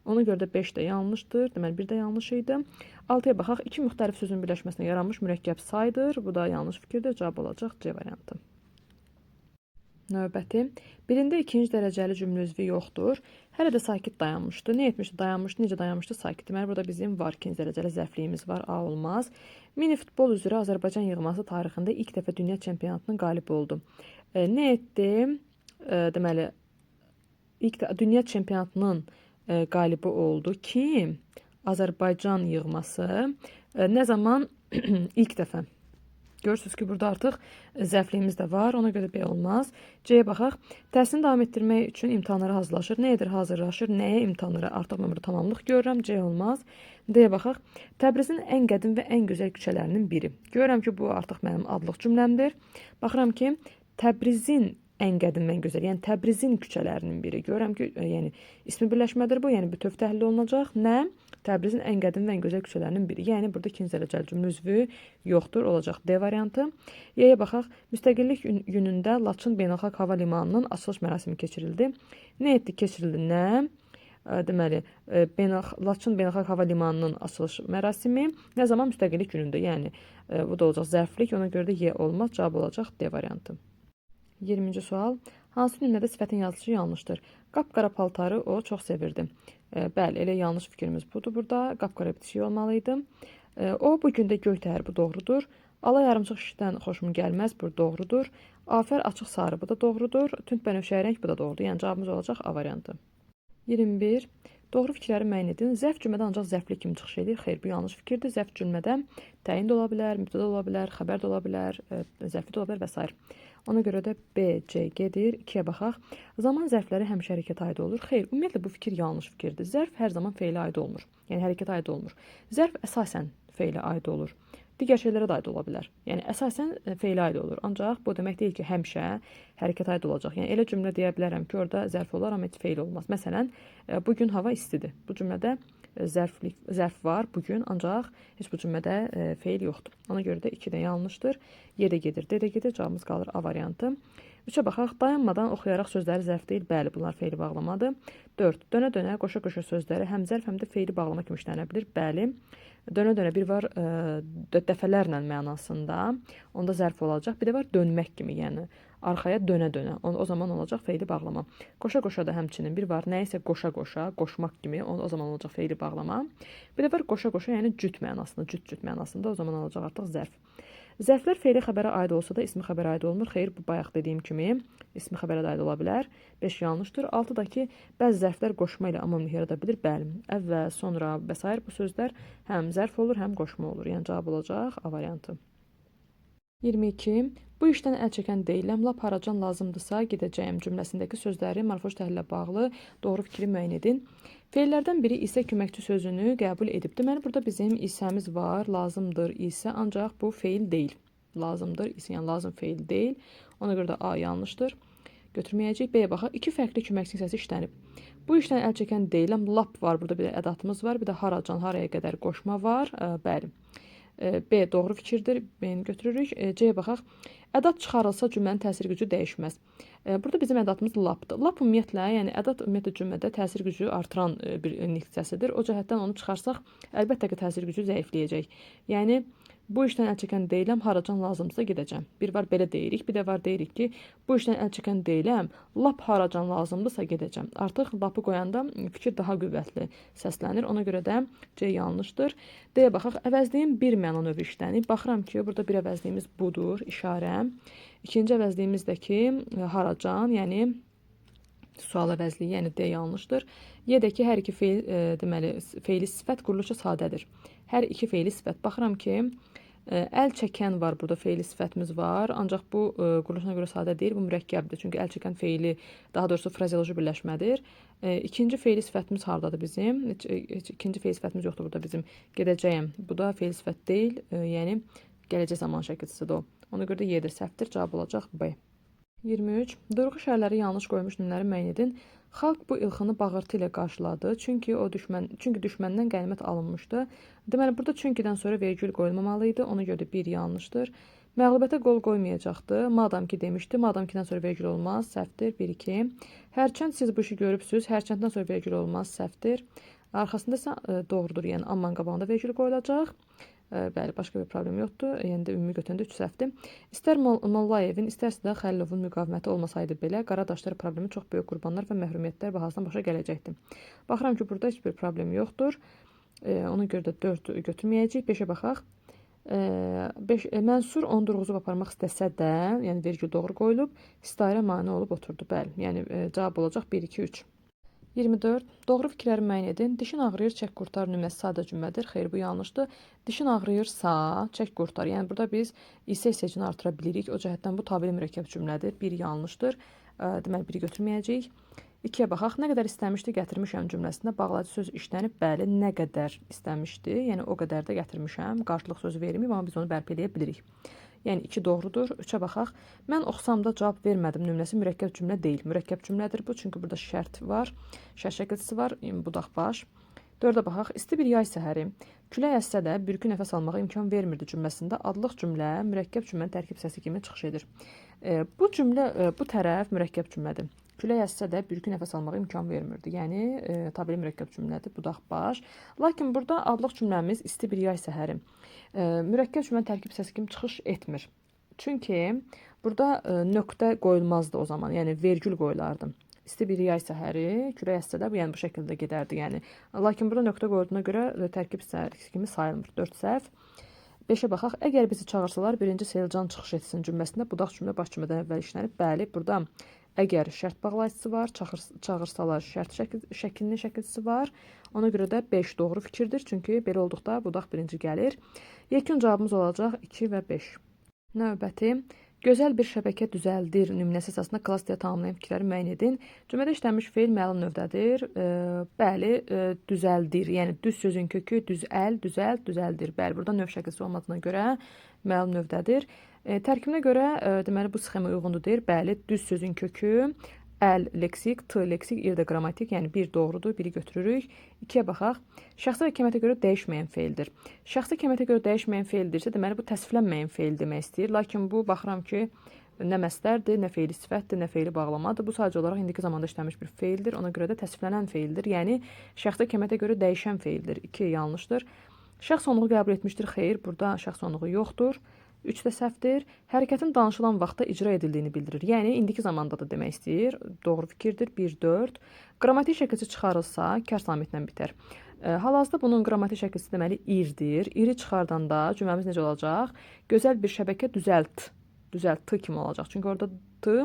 Ona görə də 5 də yanlışdır. Deməli, 1 də yanlış idi. 6-ya baxaq. İki müxtəlif sözün birləşməsinə yaranmış mürəkkəb saydır. Bu da yanlış fikirdir. Cavab olacaq C variantı. Növbəti. Birində ikinci dərəcəli cümlə üzvü yoxdur. Hələ də sakit dayanmışdı. Nə etmişdi? Dayanmışdı. Necə dayanmışdı? Sakit. Deməli, burada bizim var. İkinci dərəcəli zərfliyimiz var. A olmaz. Mini futbol üzrə Azərbaycan yığması tarixində ilk dəfə dünya çempionatının qalibi oldu. Nə etdi? Deməli, ilk dünya çempionatının qalibi oldu. Kim? Azərbaycan yığması. Nə zaman? İlk dəfə. Görürsünüz ki, burada artıq zərfliyimiz də var. Ona görə B olmaz. C-yə baxaq. Təhsilini davam etdirmək üçün imtahanlara hazırlaşır. Nə edir? Hazırlaşır. Nəyə imtahanlara? Artıq mən burada tamamlıq görürəm. C olmaz. D-yə baxaq. Təbrizin ən qədim və ən gözəl küçələrinin biri. Görürəm ki, bu artıq mənim adlıq cümləmdir. Baxıram ki, Təbrizin ən qədim və ən gözəl, yəni Təbrizin küçələrinin biri. Görürəm ki, yəni ismi birləşmədir bu, yəni bütöv təhlil olunacaq. Nə? Təbrizin ən qədim və ən gözəl küçələrinin biri. Yəni burada ikinci dərəcəli cümlə üzvü yoxdur, olacaq D variantı. Y-yə baxaq. Müstəqillik günündə Laçın Beynəlxalq Hava Limanının açılış mərasimi keçirildi. Nə etdi? Keçirildi nə? Deməli, Laçın Beynəlxalq Hava Limanının açılış mərasimi nə zaman? Müstəqillik günündə. Yəni bu da olacaq zərflik. Ona görə də Y olmaz. Cavab olacaq D variantı. 20-ci sual. Hansı nümrədə sifətin yazılışı yanlışdır? Qapqara paltarı o çox sevirdi. Bəli, elə yanlış fikrimiz budur burada. Qapqara bitişik olmalı idi. O bu gün də göy təhər, bu doğrudur. Ala yarımçıq şişdən xoşum gəlməz, bu doğrudur. Afər açıq sarı, bu da doğrudur. Tünd bənövşəyi rəng, bu da doğrudur. Yəni cavabımız olacaq A variantı. 21. Doğru fikirləri müəyyən edin. Zərf cümlədə ancaq zərfli kimi çıxış edir. Xeyr, bu yanlış fikirdir. Zərf cümlədə təyin də ola bilər, mübtəda ola bilər, xəbər də ola bilər, zərfli də ola bilər və s. Ona görə də B, C gedir. 2-yə baxaq. Zaman zərfləri həmişə hərəkətə aid olur. Xeyr, ümumiyyətlə bu fikir yanlış fikirdir. Zərf hər zaman feilə aid olmur. Yəni hərəkətə aid olmur. Zərf əsasən feilə aid olur. Digər şeylərə də aid ola bilər. Yəni əsasən feilə aid olur. Ancaq bu demək deyil ki, həmişə hərəkətə aid olacaq. Yəni elə cümlə deyə bilərəm ki, orada zərf olar, amma heç feil olmaz. Məsələn, bu gün hava istidir. Bu cümlədə zərf var bu gün, ancaq heç bu cümlədə feil yoxdur. Ona görə də 2 də yanlışdır. Y də gedir, D də gedir. Cavabımız qalır A variantı. 3-ə baxaq. Dayanmadan oxuyaraq sözləri zərf deyil. Bəli, bunlar feili bağlamadır. 4. Dönə-dönə, qoşa-qoşa sözləri həm zərf, həm də feili bağlama kimi işlənə bilir. Bəli. Dönə-dönə bir var dəfələrlə mənasında. Onda zərf olacaq. Bir də var dönmək kimi, yəni arxaya dönə-dönə. O zaman olacaq feili bağlama. Qoşa-qoşa da həmçinin bir var nəyisə qoşa-qoşa, qoşmaq kimi, o zaman olacaq feili bağlama. Bir də var qoşa-qoşa, yəni cüt mənasında, cüt-cüt mənasında, o zaman olacaq artıq zərf. Zərflər feili xəbərə aid olsa da ismi xəbərə aid olmur. Xeyr, bu bayaq dediyim kimi ismi xəbərə də aid ola bilər. 5 yanlışdır. 6-dakı bəzi zərflər qoşma ilə amomlik yarada bilir. Bəli, əvvəl, sonra və sair bu sözlər həm zərf olur, həm qoşma olur. Yəni cavab olacaq A variantı. 22. Bu işdən əl çəkən deyiləm, lap haracan lazımdırsa gedəcəyəm cümləsindəki sözləri morfoloji təhlillə bağlı doğru fikri müəyyən edin. Feillərdən biri isə köməkçi sözünü qəbul edib. Deməli, burada bizim isəmiz var, lazımdır isə, ancaq bu feil deyil. Lazımdır isə, yəni lazım feil deyil. Ona görə də A yanlışdır. Götürməyəcəyik. B-yə baxaq. İki fərqli köməkçi hissəsi işlənib. Bu işdən əl çəkən deyiləm, lap var, burada bir də ədatımız var, bir də haracan, haraya qədər qoşma var. Bəli. B doğru fikirdir. B-ni götürürük. C-yə baxaq. Ədat çıxarılsa cümlənin təsir gücü dəyişməz. Burada bizim ədatımız lapdır. Lap ümumiyyətlə, yəni ədat ümumiyyətlə cümlədə təsir gücü artıran bir hissəsidir. O cəhətdən onu çıxarsaq, əlbəttə ki, təsir gücü zəifləyəcək. Yəni bu işdən əl çəkən deyiləm, haracan lazımsa gedəcəm. Bir var belə deyirik, bir də var deyirik ki, bu işdən əl çəkən deyiləm, lap haracan lazımdırsa gedəcəm. Artıq lapı qoyanda fikir daha qüvvətli səslənir. Ona görə də C yanlışdır. D-yə baxaq. Əvəzliyin bir məna növü işlənib. Baxıram ki, burada bir əvəzliyimiz budur, işarə. İkinci əvəzliyimiz də ki, haracan, yəni sual əvəzliyi, yəni D yanlışdır. Y-dəki hər iki feil, deməli, feili sifət quruluşu sadədir. Hər iki feili sifət. Baxıram ki, əl çəkən var, burada feili sifətimiz var, ancaq bu quruluşuna görə sadə deyil, bu mürəkkəbdir. Çünki əl çəkən feili, daha doğrusu frazeoloji birləşmədir. İkinci feili sifətimiz hardadır bizim? İkinci feili sifətimiz yoxdur burada bizim. Gedəcəyəm. Bu da feili sifət deyil, yəni gələcək zaman şəkilçisidir o. Ona görə də Y-də səhvdir, cavab olacaq B. 23. Durğu işarələri yanlış qoyulmuş nümrələri müəyyən edin. Xalq bu ilxını bağırtı ilə qarşıladı. Çünki o çünki düşməndən qənimət alınmışdı. Deməli, burada çünkidən sonra vergül qoyulmamalı idi. Ona görə də 1 yanlışdır. Məğlubiyyətə qol qoymayacaqdı. Madam ki demişdi. Madam kidən sonra vergül olmaz, səhvdir. 1 2. Hərçənd siz bu işi görübsüz, hərçənddən sonra vergül olmaz, səhvdir. Arxasında isə doğrudur. Yəni amman qabağında vergül qoyulacaq. Bəli, başqa bir problem yoxdur. Yəni də ümumi götürəndə 3 səhvdir. İstər Mollayevin, istərsə də Xəlilovun müqaviməti olmasaydı belə, Qaradaşlar problemi çox böyük qurbanlar və məhrumiyyətlər bahasına başa gələcəkdi. Baxıram ki, burada heç bir problem yoxdur. Ona görə də 4 götürməyəcəyik. 5-ə baxaq. 5, Mənsur onu durğuzub aparmaq istəsə də, yəni vergül doğru qoyulub, sitarə mane olub oturdu. Bəli, yəni cavab olacaq 1, 2, 3. 24. Doğru fikirləri müəyyən edin. Dişin ağrıyır, çək qurtar nümrəsi sadə cümlədir. Xeyr, bu yanlışdır. Dişin ağrıyırsa, çək qurtar. Yəni burada biz isə hissəcini artıra bilirik. O cəhətdən bu tabeli mürəkkəb cümlədir. 1 yanlışdır. Deməli, 1-i götürməyəcəyik. 2-yə baxaq. Nə qədər istəmişdi, gətirmişəm cümləsində bağlayıcı söz işlənib. Bəli, nə qədər istəmişdi, yəni o qədər də gətirmişəm. Qarşılıq sözü verməyib, amma biz onu bərpa eləyə bilirik. Yəni 2 doğrudur. 3-ə baxaq. Mən oxusam da cavab vermədim nümrəsi mürəkkəb cümlə deyil. Mürəkkəb cümlədir bu, çünki burada şərt var. Şərt şəkilçisi var, budaq baş. 4-ə baxaq. İsti bir yay səhəri. Külək əssə də bürkü nəfəs almağa imkan vermirdi cümləsində adlıq cümlə mürəkkəb cümlənin tərkib hissəsi kimi çıxış edir. Bu cümlə, bu tərəf mürəkkəb cümlədir. Külək əssə də bürkü nəfəs almağa imkan vermirdi. Yəni tabeli mürəkkəb cümlədir, budaq baş. Lakin burada adlıq cümləmiz isti bir yay səhəri mürəkkəb cümlənin tərkib hissəsi kimi çıxış etmir. Çünki burada nöqtə qoyulmazdı o zaman, yəni vergül qoyulardı. İsti bir yay səhəri, külək əssə də bu, yəni bu şəkildə gedərdi. Yəni lakin burada nöqtə qoyulduğuna görə tərkib hissəsi kimi sayılmır. 4 səhv. 5-ə baxaq. Əgər bizi çağırsalar, birinci Selcan çıxış etsin cümləsində budaq cümlə baş cümlədən əvvəl işlənib. Bəli, burada əgər şərt bağlayıcısı var, çağırsalar şərt şəklinin şəkilçisi var. Ona görə də 5 doğru fikirdir. Çünki belə olduqda budaq birinci gəlir. Yekun cavabımız olacaq 2 və 5. Növbəti gözəl bir şəbəkə düzəldir nümunəsi əsasında klass deyə tamamlayan fikirləri müəyyən edin. Cümlədə işlənmiş feil məlum növdədir. Bəli, düzəldir. Yəni düz sözün kökü düzəl, düzəlt, düzəldir. Bəli, burada növ şəkilçisi olmadığına görə məlum növdədir. Tərkibinə görə deməli bu sxema uyğundur deyir. Bəli, düz sözün kökü əl leksik, t leksik, ir də qrammatik, yəni 1 doğrudur, 1-i götürürük. 2-yə baxaq. Şəxsi və kəmiyyətə görə dəyişməyən feildir. Şəxsi kəmiyyətə görə dəyişməyən feildirsə, deməli bu təsviflənməyən feil demək istəyir. Lakin bu baxıram ki, nə məsdərdir, nə feili sifətdir, nə feili bağlamadır. Bu sadəcə olaraq indiki zamanda işlənmiş bir feildir. Ona görə də təsviflənən feildir. Yəni şəxsə kəmiyyətə görə dəyişən feildir. 2 yanlışdır. Şəxs onluğu qəbul etmişdir. Xeyr, burada şəxs onluğu yoxdur. 3 də səhvdir. Hərəkətin danışılan vaxtda icra edildiyini bildirir. Yəni indiki zamanda da demək istəyir. Doğru fikirdir. 1 4. Qrammatik şəkilçi çıxarılsa, kar samitlə bitər. Hal-hazırda bunun qrammatik şəkilçisi deməli irdir. İri çıxardanda cümləmiz necə olacaq? Gözəl bir şəbəkə düzəlt. Düzəlt t kimi olacaq. Çünki orada t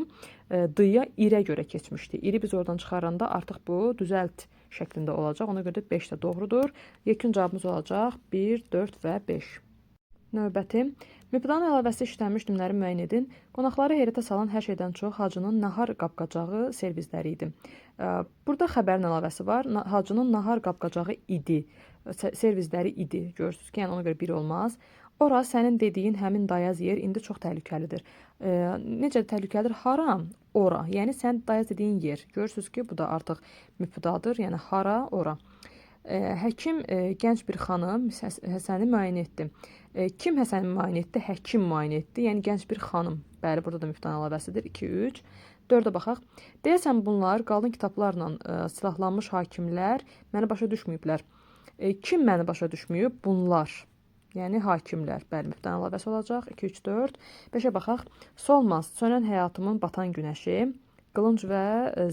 d-ya irə görə keçmişdi. İri biz oradan çıxaranda artıq bu düzəlt şəklində olacaq. Ona görə də 5 də doğrudur. Yekun cavabımız olacaq 1, 4 və 5. Növbəti, mübtədanın əlavəsi işlənmiş cümlələri müəyyən edin. Qonaqları heyrətə salan hər şeydən çox Hacının nahar qab-qacağı servizləri idi. Burada xəbərin əlavəsi var. Hacının nahar qab-qacağı idi. Servizləri idi. Görürsünüz ki, yəni ona görə bir olmaz. Ora sənin dediyin həmin dayaz yer indi çox təhlükəlidir. Necə təhlükəlidir? Hara? Ora. Yəni sən dayaz dediyin yer. Görürsünüz ki, bu da artıq mübtədadır. Yəni hara, ora. Həkim gənc bir xanım Həsəni müayinə etdi. Kim Həsəni müayinə etdi? Həkim müayinə etdi. Yəni gənc bir xanım. Bəli, burada da mübtədanın əlavəsidir. 2, 3. 4-ə baxaq. Deyəsən bunlar qalın kitablarla silahlanmış hakimlər məni başa düşməyiblər. Kim məni başa düşməyib? Bunlar. Yəni hakimlər. Bəli, mübtədanın əlavəsi olacaq. 2, 3, 4. 5-ə baxaq. Solmaz, sönən həyatımın batan günəşi. Qılınc və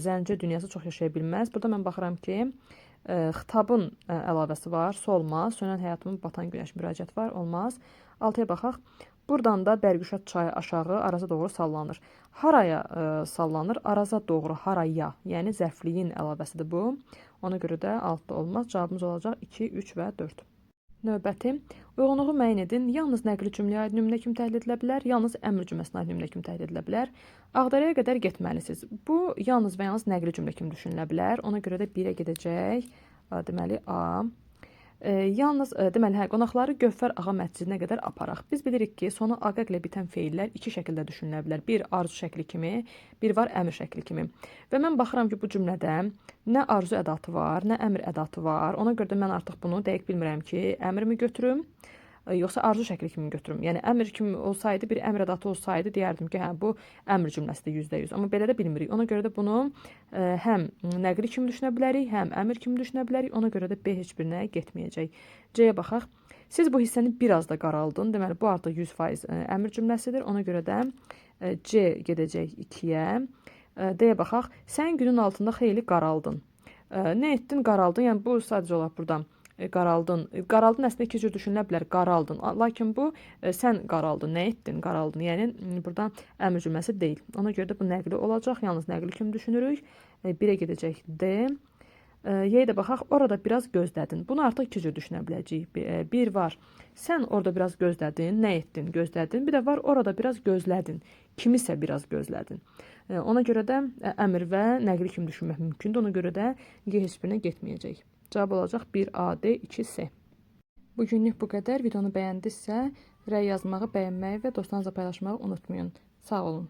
zənci dünyası çox yaşaya bilməz. Burada mən baxıram ki, xitabın əlavəsi var. Solmaz, sönən həyatımın batan günəş müraciət var. Olmaz. 6-ya baxaq. Buradan da Bərgüşad çayı aşağı Araza doğru sallanır. Haraya sallanır? Araza doğru, haraya. Yəni zərfliyin əlavəsidir bu. Ona görə də 6 olmaz. Cavabımız olacaq 2, 3 və 4. Növbəti, uyğunluğu müəyyən edin. Yalnız nəqli cümləyə aid nümunə kimi təhlil edilə bilər, yalnız əmr cümləsinə aid nümunə kimi təhlil edilə bilər. Ağdərəyə qədər getməlisiniz. Bu, yalnız və yalnız nəqli cümlə kimi düşünülə bilər. Ona görə də 1-ə gedəcək. Deməli, A. Yalnız, deməli, hə, qonaqları Gövhər ağa məscidinə qədər aparaq. Biz bilirik ki, sonu aqaq ilə bitən feillər iki şəkildə düşünülə bilər. Bir arzu şəkli kimi, bir var əmr şəkli kimi. Və mən baxıram ki, bu cümlədə nə arzu ədatı var, nə əmr ədatı var. Ona görə də mən artıq bunu dəqiq bilmirəm ki, əmrimi götürüm, yoxsa arzu şəkli kimi götürüm. Yəni əmr kimi olsaydı, bir əmr ədatı olsaydı deyərdim ki, hə, bu əmr cümləsidir %100. Amma belə də bilmirik. Ona görə də bunu həm nəqli kimi düşünə bilərik, həm əmr kimi düşünə bilərik. Ona görə də B heç birinə getməyəcək. C-yə baxaq. Siz bu hissəni biraz da qaraldın. Deməli, bu artıq 100% əmr cümləsidir. Ona görə də C gedəcək 2-yə. D-yə baxaq. Sən günün altında xeyli qaraldın. Nə etdin? Qaraldın. Yəni bu sadəcə olaraq burada qaraldın. Qaraldın əslində iki cür düşünülə bilər. Qaraldın. Lakin bu sən qaraldın. Nə etdin? Qaraldın. Yəni burada əmr cümləsi deyil. Ona görə də bu nəqli olacaq. Yalnız nəqli kimi düşünürük. 1-ə gedəcək D. Y-ə də baxaq. Orada biraz gözlədin. Bunu artıq iki cür düşünə biləcəyik. Bir var. Sən orada biraz gözlədin. Nə etdin? Gözlədin. Bir də var. Orada biraz gözlədin. Kimisə biraz gözlədin. Ona görə də əmr və nəqli kimi düşünmək mümkündür. Ona görə də Y heç birinə getməyəcək. Cavab olacaq 1A, D, 2C. Bugünlük bu qədər. Videonu bəyəndinizsə, rəy yazmağı, bəyənməyi və dostlarınızla paylaşmağı unutmayın. Sağ olun.